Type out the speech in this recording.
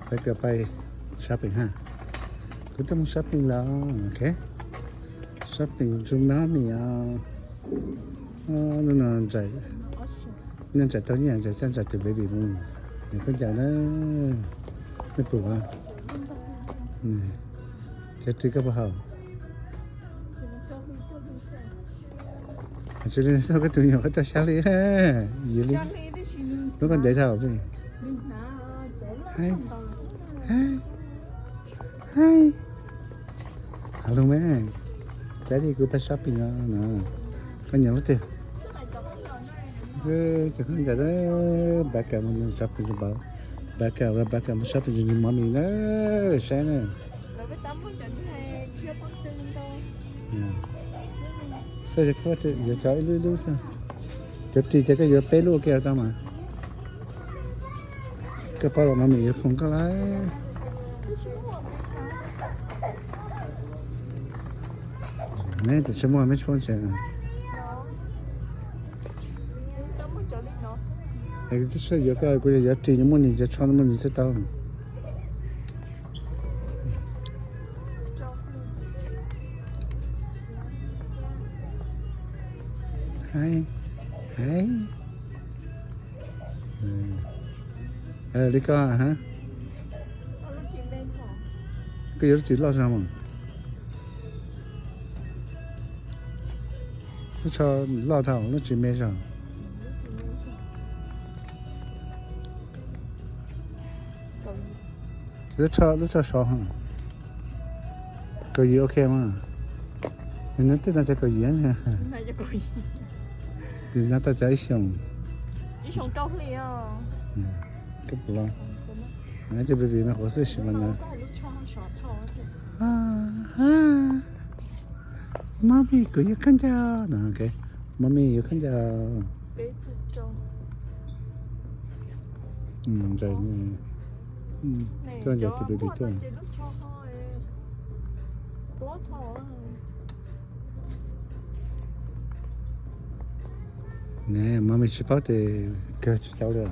Peb kawg pais shopping ha. Kuv tuaj mus shopping los, ok. Shopping rau mab mis os. Hnub no, nej ntsais tau nyiaj ntsais coj ntsais tus baby mus. Nws koj ncaim na, nej pum as. Cov ris koj puas haum? Tsis li xauj koj tus me nyuam koj coj xya hli, yim hli. Lub koj ntev dhau. Hais lus me, daddy kuv pais shopping no. Koj nyiam lub twg? Cov koj ncaim, Becca mus shopping, Becca, Becca mus shopping rau nws mom mi na, saib na. Xauj yuav cov ib lub ib lub xwb. Cov ris ces koj yuav peb lub ua ke tau mas. Koj paub los mom mi yuav khoom koj lawm. Neb tus tsis muaj meb tshuab ntses. Twb yuav koj, kuv yog yuav ris, muaj nws cov tsho muaj nws xwb tau. Hais, hais. Li koj, koj yuav lub tsis loj zog mas. Lub tsho loj dhau, lub tsis me zog. Lub tsho, lub tsho sov. Kaus yim ok mas. Nws nyob tej no cov kaus yim. Tus no tau cov ib xyoos. Koj pum los, cov baby no quav xwb sis mas no. Mommy kuv yuav koj ncaim no, mommy yuav koj ncaim. Tuaj ncaim tus baby tuaj. Ne, mommy tsis paub tes kawg tsis tau li.